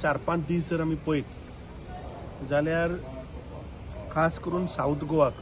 4-5 दीस जर आमी पळयत जाल्यार खास करून सावथ गोवाक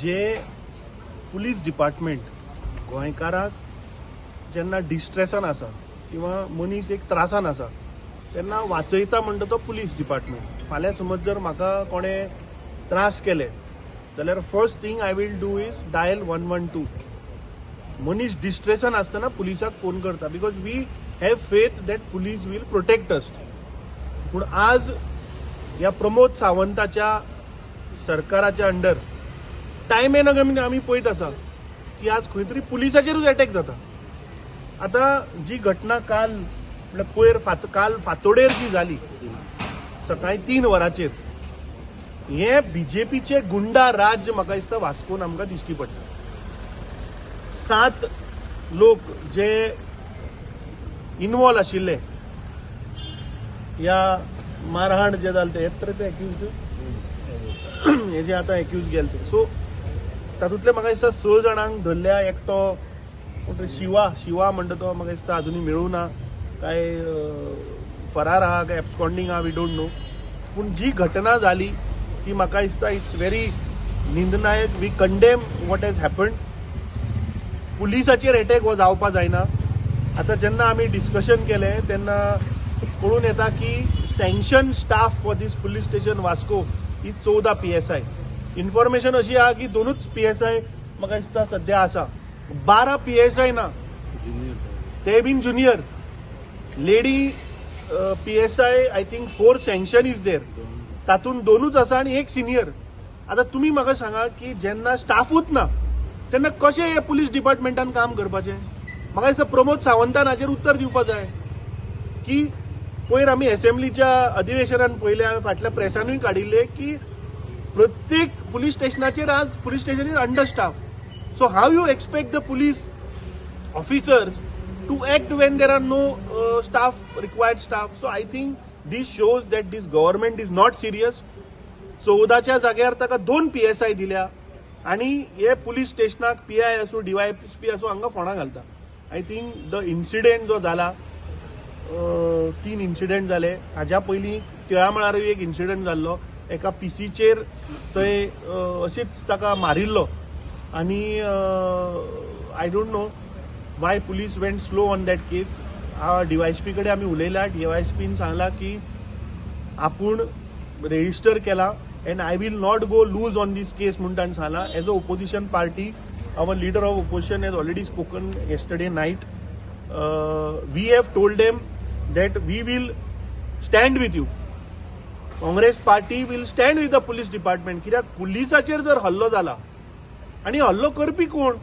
जे पुलीस डिपार्टमेंट गोंयकाराक जेन्ना डिस्ट्रेसान आसा किंवा मनीस एक त्रासान आसा तेन्ना वाचयता म्हणटा तो पुलीस डिपार्टमेंट. फाल्यां समज जर म्हाका कोणें त्रास केले जाल्यार first thing I will do is dial 112. मनीस डिस्ट्रेसान आसतना पुलिसाक फोन करता because we have faith that police will protect us. पूण आज ह्या प्रमोद सावंताच्या सरकाराच्या अंडर टायम एन अगेन आमी पळयत आसा की आज खंय तरी पुलिसाचेरूच अटॅक जाता. आतां जी घटना काल, म्हळ्यार पयर काल फांतोडेर जी जाली सकाळी 3 वरांचेर, हे बीजेपीचे गुंडा राज्य म्हाका दिसता वास्कोन आमकां दिश्टी पडटा. सात लोक जे इनवॉल्व आशिल्ले ह्या मारहाण जे जालें, ते हेच तर ते एक्यूज, हे जे आतां एक्यूज गेले ते. सो तातूंतले म्हाका दिसता स जाणांक धरल्या. एकटो कोण तरी शिवा, शिवा म्हणटा तो म्हाका दिसता अजुनूय मेळूं ना, काय फरार आहा काय एब्सकॉन्डिंग आहा, we don't know. पूण जी घटना जाली ती म्हाका दिसता it's very निंदनायक. We condemn what has happened. पुलिसाचेर attack हो जावपा जायना. आतां जेन्ना आमी डिस्कशन केलें तेन्ना कळून येता की sanction staff for this police station Vasco he 14 PSI. Information अशी आहा की दोनूच पीएसआय म्हाका दिसता सद्या आसा, 12 पीएसआय ना, ते बीन junior. Lady PSI, I think four sanction is there, तातूंत दोनूच आसा आनी एक सिनियर. आतां तुमी म्हाका सांगा की जेन्ना स्टाफूच ना तेन्ना कशें हे पुलीस डिपार्टमेंटान काम करपाचें? म्हाका दिसता प्रमोद सावंतान हाचेर उत्तर दिवपा जाय की पयर आमी एसेंब्लीच्या अधिवेशनान पळयलें, हांवें फाटल्या प्रेसानूय काडिल्लें की प्रत्येक पुलीस स्टेशनाचेर आज police station is under staff. So how you expect the police officers to act when there are no staff, required staff? So I think this shows that this government is not serious. 14च्या जाग्यार ताका दोन PSI दिल्या आणि हे police स्टेशनाक PI आसूं, DySP आसूं, हांगा फोंडा घालता. I think the incident जो जाला, तीन इन्सिडेंट जाले. हाज्या पयलीं तिळामळारूय एक इन्सिडेंट जाल्लो, एका पीसीचेर थंय अशीच ताका मारिल्लो आनी I don't know why police went slow on that case. DySP कडेन आमी उलयला. डीवायएसपीन सांगला की आपूण रेजिस्टर केला and I will not go loose on this case म्हूण ताणें सांगला. As a opposition party, our leader of opposition has already spoken yesterday night. We have told them that we will stand with you. Congress party will stand with the police department, कित्याक पुलिसाचेर जर हल्लो जाला आनी हल्लो करपी कोण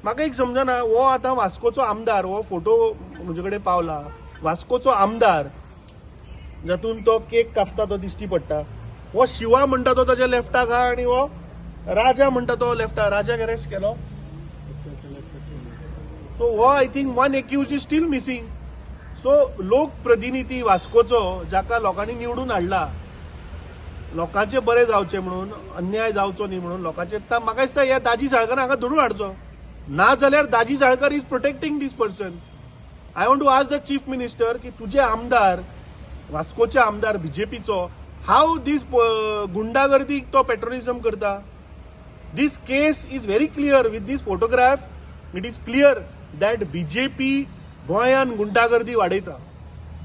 म्हाका एक समजना. हो आतां वास्कोचो आमदार, हो फोटो म्हजे कडेन पावला, वास्कोचो आमदार जातून तो केक कापता तो दिश्टी पडटा. हो शिवा म्हणटा तो ताच्या लेफ्टाक आहा आनी हो राजा म्हणटा तो लेफ्टाक. राजाक अरेस्ट केलो. सो हो I think one accused is still missing. So लोकप्रतिनिधी वास्कोचो, जाका लोकांनी निवडून हाडला लोकांचे बरें जावचें म्हणून, अन्याय जावचो न्ही म्हणून लोकांचे, म्हाका दिसता ह्या दाजी साळकार हांगा धरून हाडचो. ना जाल्यार Daji Salkar is protecting this person. I want to ask the chief minister की तुजे आमदार, वास्कोचे आमदार बीजेपीचो, हाव दीस गुंडागर्दीक तो पेट्रोनिझम करता? This case is very clear. With this photograph, it is clear that BJP गोंयान गुंडागर्दी वाडयता.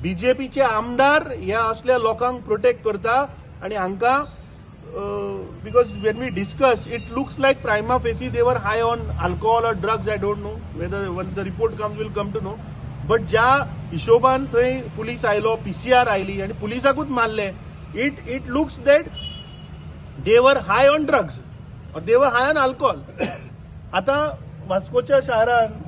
बीजेपीचे आमदार ह्या असल्या लोकांक प्रोटेक्ट करता आणि हांकां, because when we discuss, it looks like prima facie they were high on alcohol or drugs. I don't know whether, once the report comes, we'll come to know. But ज्या हिशोबान थंय पुलीस आयलो, PCR आयली आनी पुलिसाकूच मारले, it looks that they were high on drugs or they were high on alcohol. आता वास्कोच्या शारान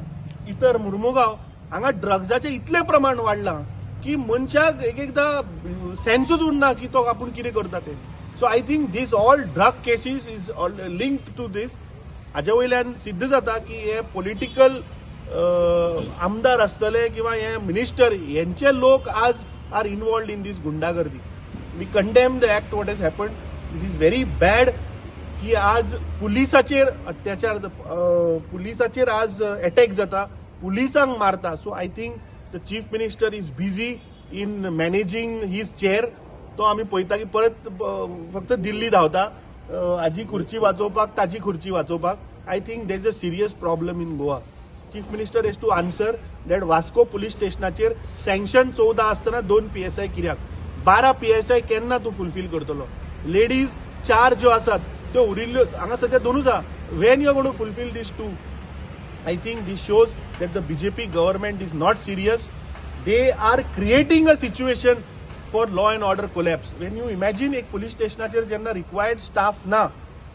इतर मुर्मुगांव हांगा ड्रग्साचें इतलें प्रमाण वाडलां की मनशाक एक एकदां सेन्सूच उरना की तो आपूण कितें करता तें. So I think this all drug cases is all linked to this. हाज्या वयल्यान सिद्ध जाता की हे पॉलिटिकल आमदार आसतले किंवा हे मिनिस्टर हेंचे लोक आज are involved in this गुंडागर्दी. We condemn the act what has happen. This is very bad की आज पुलिसाचेर अत्याचार, पुलिसाचेर आज अटॅक जाता, पुलिसांक मारता. So I think the chief minister is busy. in managing his chair. तो आमी पळयता की परत फक्त दिल्ली धांवता हाजी खुर्ची वाचोवपाक, ताजी खुर्ची वाचोवपाक. I think there is a serious problem in Goa. Chief Minister has to answer that Vasco police स्टेशनाचेर सँक्शन 14 आसतना दोन पीएसआय कित्याक? 12 पीएसआय केन्ना तूं फुलफील करतलो? लेडीज चार ज्यो आसात त्यो उरिल्ल्यो, हांगा सद्या दोनूच आहा. When you are gonna fulfill these two? I think this shows that the BJP government is not serious. They are creating a situation for law and order collapse. When you imagine एक police स्टेशनाचेर जेन्ना required staff ना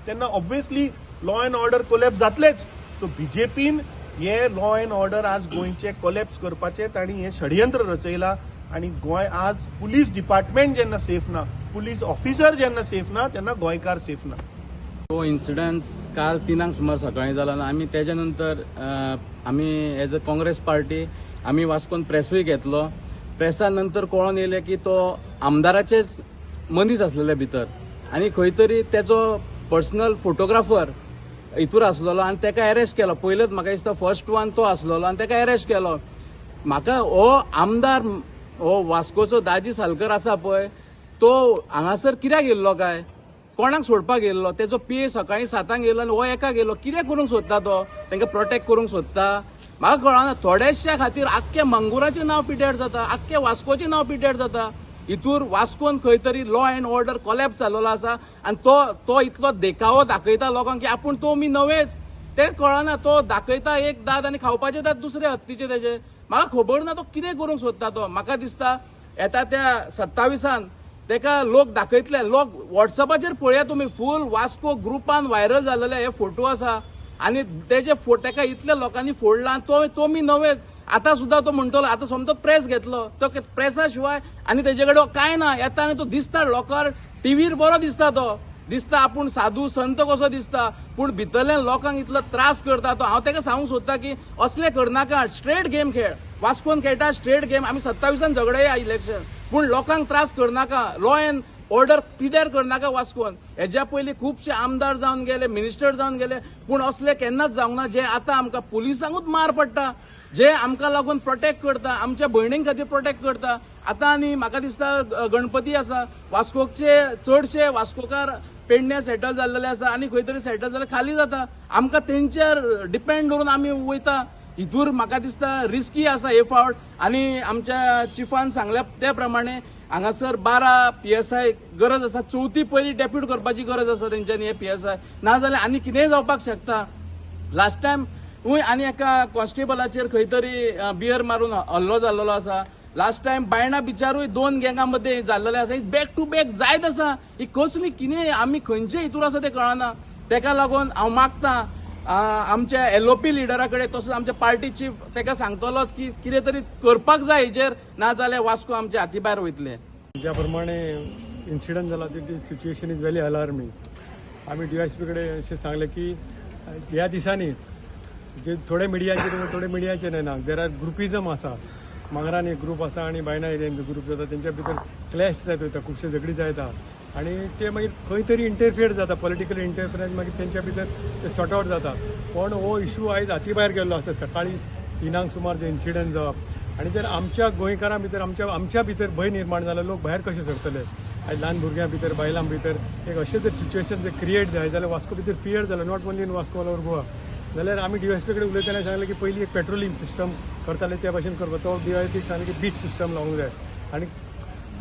तेन्ना obviously law and order collapse जातलेच. So बीजेपीन हे law and order आज गोंयचे कोलॅप्स करपाचें तांणी हें षडयंत्र रचयलां आनी गोंय आज पुलीस डिपार्टमेंट जेन्ना सेफ ना, पुलीस ऑफिसर जेन्ना सेफ ना, तेन्ना गोंयकार सेफ ना. तो इन्सिडन्स काल 3ांक सुमार सकाळी जाला आनी आमी तेच्या नंतर आमी एज अ काँग्रेस पार्टी आमी वास्कोन प्रेसूय घेतलो. प्रेसा नंतर कळोन येयलें की तो आमदाराचेच मनीस आसलेले भितर आनी खंय तरी तेजो पर्सनल फोटोग्राफर हितूर आसलेलो आनी तेका अरेस्ट केलो. पयलेच म्हाका दिसता फर्स्ट वन तो आसलेलो आनी तेका अरेस्ट केलो. म्हाका हो आमदार, हो वास्कोचो दाजी सालकर आसा पळय, तो हांगासर कित्याक येयल्लो काय? कोणाक सोडपाक येयल्लो? तेजो पीए सकाळी 7ांक येयलो आनी हो 1ाक येयलो. कितें करूंक सोदता तो? तांकां प्रोटेक्ट करूंक सोदता? म्हाका कळना. थोड्याश्या खातीर आख्ख्या मंगुराचें नांव पिड्ड्यार जाता, आख्ख्या वास्कोचें नांव पिड्ड्यार जाता. हितूर वास्कोन खंय तरी लॉ अँड ऑर्डर कोलॅप्स जाल्लो आसा आनी तो तो इतलो देखावो दाखयता लोकांक की आपूण तो मी नवेच. तें कळना, तो दाखयता एक दांत आनी खावपाचे दांत दुसरे हत्तीचे तेजे. म्हाका खबर ना तो कितें करूंक सोदता तो. म्हाका दिसता येता त्या 27 तेका लोक दाखयतले. लोक वॉट्सअपाचेर पळया तुमी, फूल वास्को ग्रुपान व्हायरल जाल्लेले हे फोटो आसा आनी तेजे तेका इतल्या लोकांनी फोडला आनी तो तो मी नवेच. आतां सुद्दां तो म्हणटलो, आतां सोमतो प्रेस घेतलो तो. प्रेसा शिवाय आनी तेजे कडेन कांय ना. येता आनी तो दिसता लोकार टिवीर बरो दिसता, तो दिसता आपूण साधू संत कसो दिसता, पूण भितरल्यान लोकांक इतलो त्रास करता तो. हांव ताका सांगूंक सोदता की असलें करनाका, स्ट्रेट गेम खेळ. वास्कोन खेळटा स्ट्रेट गेम. आमी 27 झगडया इलेक्शन, पूण लोकांक त्रास करनाका, लॉ एंड ऑर्डर पिड्यार करनाका वास्कोन. हेज्या पयलीं खुबशे आमदार जावन गेले, मिनिस्टर जावन गेले, पूण असले केन्नाच जावंक ना जे आतां आमकां पुलिसांकूच मार पडटा, जे आमकां लागून प्रोटेक्ट करता, आमच्या भयणीं खातीर प्रोटेक्ट करता. आतां आनी म्हाका दिसता गणपती आसा, वास्कोचे चडशे वास्कोकार पेडण्या सेटल जाल्लेले आसा आनी खंय तरी सेटल जाल्यार खाली जाता. आमकां तेंचेर डिपेंड दवरून आमी वयता. हितूर म्हाका दिसता रिस्की आसा हे फावट. आनी आमच्या चिफान सांगल्या त्या प्रमाणे हांगासर 12 पीएसआय गरज आसा. चवथी पयली डेप्यूट करपाची गरज आसा तेंच्यांनी हे पीएसआय, नाजाल्यार आनी कितेंय जावपाक शकता. लास्ट टायम आनी एका कॉन्स्टेबलाचेर खंय तरी बियर मारून हल्लो जाल्लो आसा. लास्ट टायम बायणा बिचारूय दोन गँगा मध्ये जाल्लेले आसा. बॅक टू बॅक जायत आसा. ही कसली कितें, आमी खंयचे हितूर आसा तें कळना. तेका लागून हांव मागता आमच्या एलओपी लिडरा कडेन, तसोच आमच्या पार्टी चीफ तेका सांगतलोच की कितें तरी करपाक जाय हेजेर, नाजाल्यार वास्को आमच्या हाती भायर वयतले. ज्या प्रमाणे इन्सिडंट जाला ती situation is very alarming. आमी डीवायएसपी कडेन अशें सांगलें की ह्या दिसांनी जे थोडे मिडियाचेर, थोडे मिडियाचेर येना, there are ग्रुपिजम आसा. मांगरान एक ग्रूप आसा आनी बायना एरियान ग्रूप जाता, तेंच्या भितर क्लॅश जायत वयता, खुबशे झगडी जायता आनी ते मागीर खंय तरी इंटरफियर जाता, पॉलिटिकल इंटरफियरन्स, मागीर तेंच्या भितर ते सॉर्ट आवट जाता. पण हो इशू आयज हाती भायर गेल्लो आसा. सकाळी 3ांक सुमार जे इन्सिडंट जावप आनी जर आमच्या गोंयकारां भितर, आमच्या भितर भंय निर्माण जाला, लोक भायर कशे सरतले? आयज ल्हान भुरग्यां भितर, बायलां भितर एक अशें जर सिच्युएशन जर क्रिएट जाय जाल्यार वास्को भितर फियर जालो, not only in Vasco, all over Goa. जाल्यार आमी डीवायएसपी कडेन उलयतना सांगलें की पयलीं एक पेट्रोलिंग सिस्टम करताले त्या भाशेन करपाक. तो डीवायएसपीक सांगलें की बीट सिस्टम लावंक जाय आनी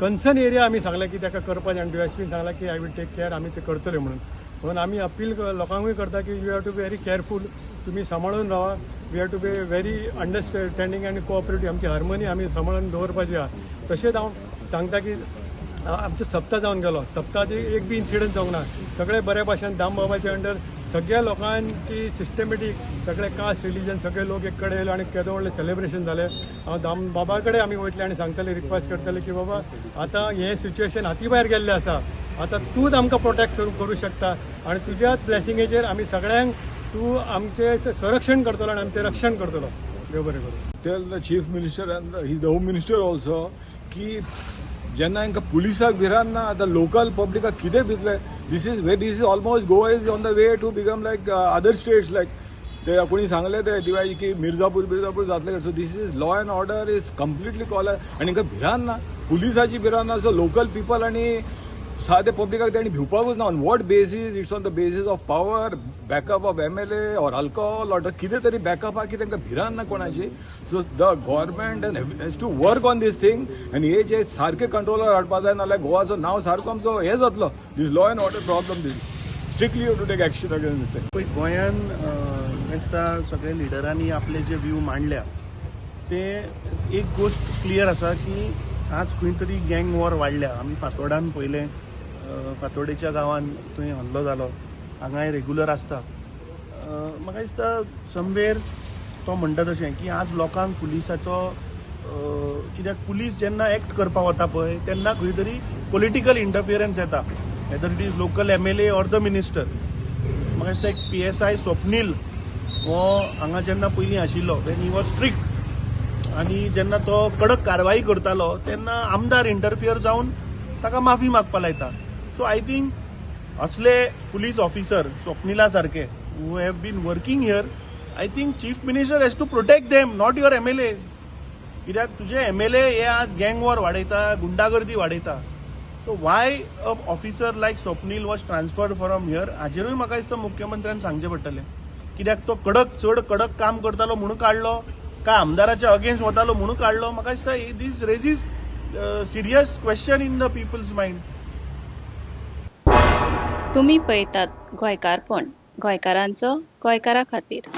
कन्सर्न एरिया आमी सांगलें की ताका करपाचें आनी डीवायएसपीन सांगलां की I will take care, आमी ते करतले म्हणून. म्हणून आमी अपील लोकांकूय करता की you have to be very careful, तुमी सांबाळून रावा. We have to be very understanding आनी कोऑपरेटीव. आमची हार्मनी आमी सांबाळून दवरपाची आहा. तशेंच हांव सांगता की आमचो सप्ता जावन गेलो, सप्ताचे एक बी इन्सिडंट जावंक ना. सगळे बऱ्या भाशेन दामबाबाच्या अंडर सगळ्या लोकांची सिस्टमॅटीक, सगळे कास्ट, रिलिजन, सगळे लोक एक कडेन येयले आनी केदो व्हडलें सेलिब्रेशन जालें. हांव दाम बाबा कडेन आमी वयतले आनी सांगतले, रिक्वेस्ट करतले की बाबा, आतां हें सिच्युएशन हाती भायर गेल्लें आसा, आतां तूंच आमकां प्रोटेक्ट करूं शकता आनी तुज्याच ब्लेसिंगेचेर आमी सगळ्यांक तूं आमचें संरक्षण करतलो आनी आमचें रक्षण करतलो. देव बरें करूं. Tell the Chief Minister and he's the Home Minister also की जेन्ना हांकां पुलिसाक भिरांत ना, आतां लोकल पब्लिकाक कितें भितलें? This is almost, Goa is on the way to become like other states, like ते कोणी सांगले ते डिवाय की मिर्जापूर बिर्जापूर जातले. So this is law and order is completely collapse. आनी हिंगा भिरांत ना, पुलिसाची भिरांत ना. सो लोकल पिपल आनी सादे पब्लिकाक तेणी भिवपाकूच ना. On what basis? It's on the basis of power, backup of MLA or alcohol or कितें तरी बॅकअप आहा की तांकां भिरांत ना कोणाची. So the government has to work on this thing आनी हे जे सारके कंट्रोलर हाडपा जाय, नाल्यार गोवाचो नांव सारको आमचो हे जातलो. This law and order problem, this strictly you to take action against this thing. पळय, गोंयान दिसता सगळे लिडरांनी आपले जे व्यू मांडल्या ते एक गोश्ट क्लियर आसा की आज खंय तरी गँग वॉर वाडल्या. आमी फातोर्डान पळयलें, फातोर्डेच्या गांवान थंय हल्लो जालो, हांगाय रेगुलर आसता. म्हाका दिसता समवेर तो म्हणटा तशें की आज लोकांक पुलिसाचो, कित्याक पुलीस जेन्ना एक्ट करपाक वता पळय तेन्ना खंय तरी पॉलिटिकल इंटरफियरन्स येता, whether it is local MLA or the minister. म्हाका दिसता एक पीएसआय स्वप्नील हो हांगा जेन्ना पयलीं आशिल्लो, when he was strict आनी जेन्ना तो कडक कारवाई करतालो तेन्ना आमदार इंटरफियर जावन ताका माफी मागपा लायता. सो I think असले पुलीस ऑफिसर स्वप्निला सारके who have been working here, I think chief minister has to protect them, not your MLA. कित्याक तुजे एमएलए हे आज गँग वॉर वाडयता, गुंडागर्दी वाडयता. So why a officer like Swapnil was transferred from here, हाजेरूय म्हाका दिसता मुख्यमंत्र्यान सांगचें पडटलें. कित्याक तो कडक, चड कडक काम करतालो म्हणून काडलो काय आमदाराच्या अगेन्स्ट वतालो म्हणून काडलो? म्हाका दिसता this raises serious question in the people's mind. तुमी पळयतात गोंयकारपण, गोंयकारांचो गोंयकारा खातीर.